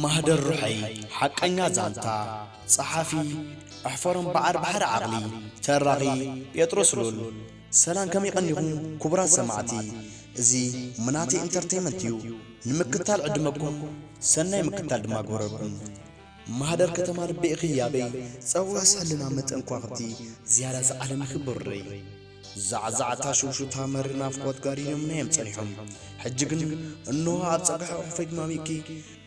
ማህደር ሩሐይ ሓቀኛ ዛንታ። ጸሓፊ ኣሕፈሮም በዓር ባሕሪ ዓቕሊ። ተራኺ ጴጥሮስ ሉል። ሰላም ከመይ ቀኒኹም ክቡራት ሰማዕቲ? እዚ ምናተይ ኢንተርቴይመንት እዩ። ንምክታል ዕድመኩም ሰናይ ምክታል ድማ ግበረልኩም። ማህደር ከተማ ልበይ ኢኺ ያበይ፣ ጸውዕ ስሕልና መጠን ከዋኽብቲ ዝያዳ ዝዓለም ይኽብርረይ። ዛዕዛዕታ ሽውሽውታ መሪር ናፍቖት ጋሪዶምና እዮም ጸኒሖም። ሕጂ ግን እንሆ ኣብ ጸግሒ ሕቑፈይ ማሚቕኪ፣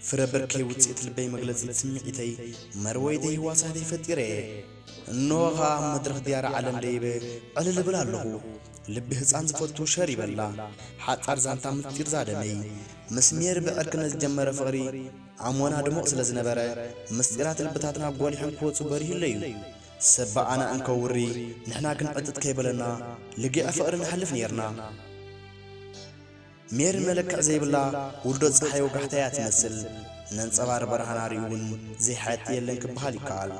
ፍረ ብርከይ ውጽኢት ልበይ መግለጺት ስምዒተይ መርወይተይ ህዋሳተይ ፈጢረ እየ። እንሆ ኸኣ ኣብ መድረኽ ዲያራ ዓለም ደይበ ዕልል እብል ኣለኹ። ልቢ ህጻን ዝፈቱ ሸር ይበላ። ሓጻር ዛንታ ምስጢር ዛደመይ ምስ ሜሪ ብዕርክነት ዝጀመረ ፍቕሪ ኣሞና ድሙቕ ስለ ዝነበረ ምስጢራት ልብታትና ጎሊሖም ክወጹ በሪሁለይ እዩ። ሰብ ብኣና እንከውሪ ንሕና ግን ዕጥጥ ከይበለና ልጊዕ ፍቕሪ ንሓልፍ ኔርና። ሜሪ መለክዕ ዘይብላ ውርዶ ጸሓይ ወጋሕታ እያ ትመስል። ነንጸባሪ ብርሃና ርእዩ እውን ዘይሓጢ የለን ክበሃል ይከኣል።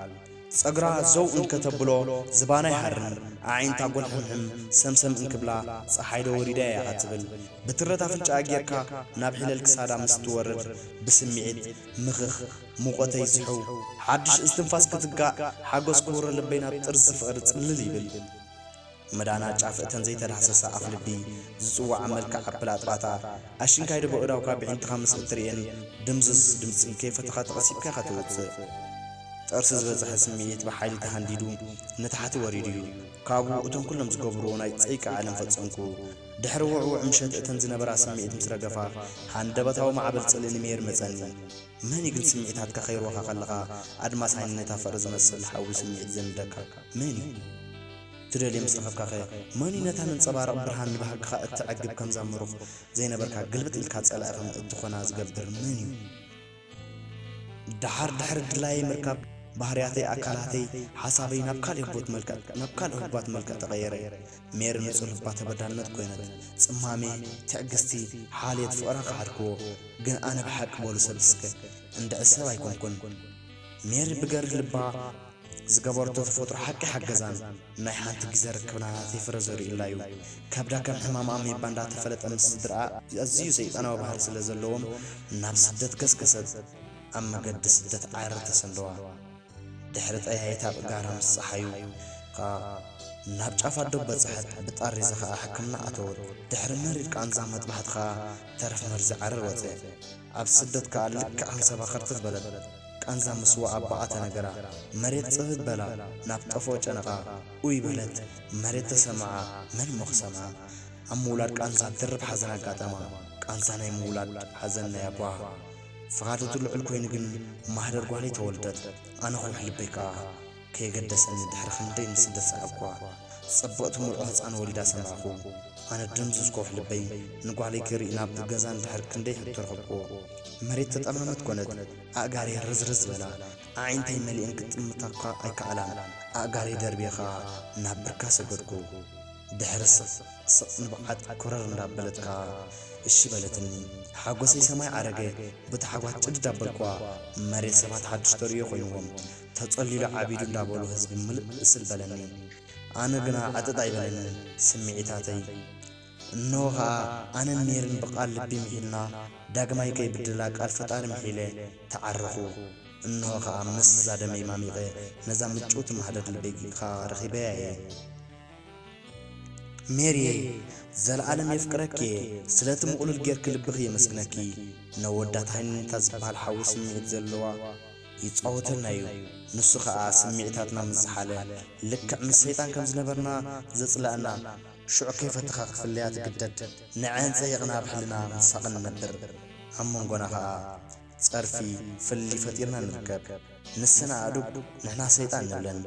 ጸግራ ዘው እንከተብሎ ዝባና ይሃርን፣ ኣዒንታ ጎልሕምሕም ሰምሰም እንክብላ ጸሓይ ዶ ወሪዳ እያ ትብል። ብትረት ኣፍንጫኣ ጌርካ ናብ ሒለል ክሳዳ ምስ ትወርድ ብስምዒት ምኽኽ ሙቐተይ ዝሕው ሓድሽ እስትንፋስ ክትጋእ ሓጎስ ክውረ ልበይ ናብ ጥርዚ ፍቕሪ ጽልል ይብል። መዳና ጫፍ እተን ዘይተዳህሰሳ ኣፍ ልቢ ዝጽውዓ መልክዕ ኣበላጥባታ ኣሽንካይ ዶ በእዳውካ ብዒንትኻ ምስ እትርእየን ድምዙዝ ድምጺ ከይፈተኻ ተቐሲብካ ኢኻ ትወጽእ። ጥርሲ ዝበዝሐ ስምዒት ብሓይሊ ተሃንዲዱ ንታሕቲ ወሪዱ እዩ። ካብኡ እቶም ኩሎም ዝገብርዎ ናይ ጸይቂ ዓለም ፈጸምኩ። ድሕሪ ውዕውዕ ምሸት እተን ዝነበራ ስምዒት ምስ ረገፋ ሃንደበታዊ ማዕበል ጽልኢ ንሜር መጸኒ። መን እዩ ግን ስምዒታትካ ከይርወኻ ከለኻ ኣድማስ ዓይኒ ነታ ፍቕሪ ዝመስል ሓዊ ስምዒት ዘንደካ? መን እዩ? ትደልዮ ምስ ረኸብካኸ መን እዩ ነታ ነንጸባርቕ ብርሃን ንባህግኻ እትዕግብ ከምዛ ምሩኽ ዘይነበርካ ግልብጥ ኢልካ ጸላኢ ከም እትኾና ዝገብር መን እዩ? ደሓር ድሕሪ ድላየይ ምርካብ ባህርያተይ ኣካላተይ ሓሳበይ ናብ ካልእ ህቡት መልክዕ ናብ ካልእ ህቡባት መልክዕ ተቐየረ። ሜሪ ንጹህ ልባ ተበዳልነት ኮይነት ጽማሜ ትዕግስቲ ሓልየት ፍቕራ ከሓድክዎ። ግን ኣነ ብሓቂ በሉ ሰብ እስከ እንድዒ ሰብ ኣይኮንኩን። ሜሪ ብገርህ ልባ ዝገበረቶ ተፈጥሮ ሓቂ ሓገዛን ናይ ሓንቲ ግዜ ርክብና ናተይ ፍረ ዘሪኡላ እዩ። ከብዳ ከም ሕማም ኣሜባ እንዳተፈለጠ ምስ ስድርኣ ኣዝዩ ሰይጣናዊ ባህሪ ስለ ዘለዎም ናብ ስደት ገስገሰት። ኣብ መገዲ ስደት ዓረር ተሰንደዋ። ድሕሪ ጠያይታ ጋራ ምስ ጸሓዩ ከኣ ናብ ጫፍ ኣዶ በጽሐት። ብጣሪዛ ከኣ ሕክምና ኣተወት። ድሕሪ መሪር ቃንዛ መጥባሕቲ ከኣ ተረፍ መርዚ ዓረር ወጸ። ኣብ ስደት ከኣ ልክዕ ሃንሰባ ከርተት በለት። ቃንዛ ምስ ወኣ ብኣ ተነገራ። መሬት ጽብብ በላ። ናብ ጠፍኦ ጨነቓ ኡይ በለት። መሬት ተሰምዓ። መን እሞ ክሰምዓ? ኣብ ምውላድ ቃንዛ ድርብ ሓዘን ኣጋጠማ። ቃንዛ ናይ ምውላድ ሓዘን ናይ ኣቦኣ ፍቓድ እቲ ልዑል ኮይኑ ግን ማህደር ጓለይ ተወልደት። ኣነ ከውሒ ልበይ ከኣ ከየገደሰኒ ድሕሪ ክንደይ ንስደት ሰዓብኩዋ። ጽብቕቲ ምሉእ ህጻን ወሊዳ ሰማዕኩ። ኣነ ድንዙዝ ከውሒ ልበይ ንጓለይ ክርኢ ናብ ገዛ ንድሕር ክንደይ ሕቶ ረኸብኩዎ። መሬት ተጠማመት ኮነት። ኣእጋረይ ርዝርዝ በላ። ኣዒንተይ መሊአን ክጥምታ እኳ ኣይከኣላን። ኣእጋረይ ደርብየ ከኣ ናብ ብርካ ሰገድኩ። ድሕሪ ስቕ ስቕ ንብዓት ኮረር እንዳበለት ከኣ እሺ በለትኒ። ሓጎሰይ ሰማይ ዓረገ። ብታሕጓስ ጭድድ ኣበልኩዋ። መሬት ሰባት ሓድሽ ተርእዮ ኮይንዎም። ተጸሊሉ ዓቢዱ እንዳበሉ ህዝቢ ምልእ እስል በለኒ። ኣነ ግና ዕጥጥ ኣይበለንን ስምዒታተይ። እንሆ ኸኣ ኣነን ሜርን ብቓል ልቢ ምሒልና፣ ዳግማይ ከይብድላ ቃል ፈጣሪ ምሒለ ተዓረኹ። እንሆ ኸኣ ምስዛ ደመይ ማሚቐ ነዛ ምጭውቲ ማህደር ልበይ ከኣ ረኺበያ እየ። ሜሪየይ፣ ዘለኣለም የፍቅረኪ እየ። ስለቲ ምቕሉል ጌርኪ ልብኺ የመስግነኪ። ነወዳት ሃይንታ ዝበሃል ሓዊ ስምዒት ዘለዋ ይጻወተልና እዩ። ንሱ ኸኣ ስምዒታትና ምስ ዝሓለ፣ ልክዕ ምስ ሰይጣን ከም ዝነበርና ዘጽልኣና፣ ሽዑ ከይፈተኻ ክትፍለያ ትግደድ። ንዐን ጸይቕና ኣብ ሕልና ምሳቐን ንነብር። ኣብ መንጎና ኸኣ ጸርፊ፣ ፍልልይ ፈጢርና ንርከብ። ንሰን ኣእዱግ፣ ንሕና ሰይጣን ንብለን።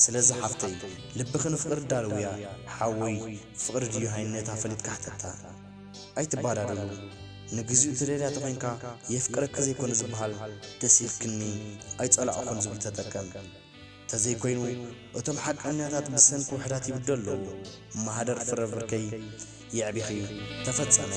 ስለዚ ሓፍተይ፣ ልብኺ ንፍቕሪ ዳልውያ። ሓወይ፣ ፍቕሪ ድዩ ሃይነታ ፈሊጥካ ሕተታ። ኣይትባዳደሉ። ንግዚኡ ትደልያ ተኾይንካ፣ የፍቅረኪ ዘይኮነ ዝበሃል፣ ደስ ኢልክኒ ኣይጸላእኹን ዝብል ተጠቀም። ተዘይኮይኑ፣ እቶም ሓቀኛታት ብሰንኪ ውሑዳት ይብደሉ ኣለዉ። ማህደር ፍረ ብርከይ የዕቢኺ። ተፈጸመ።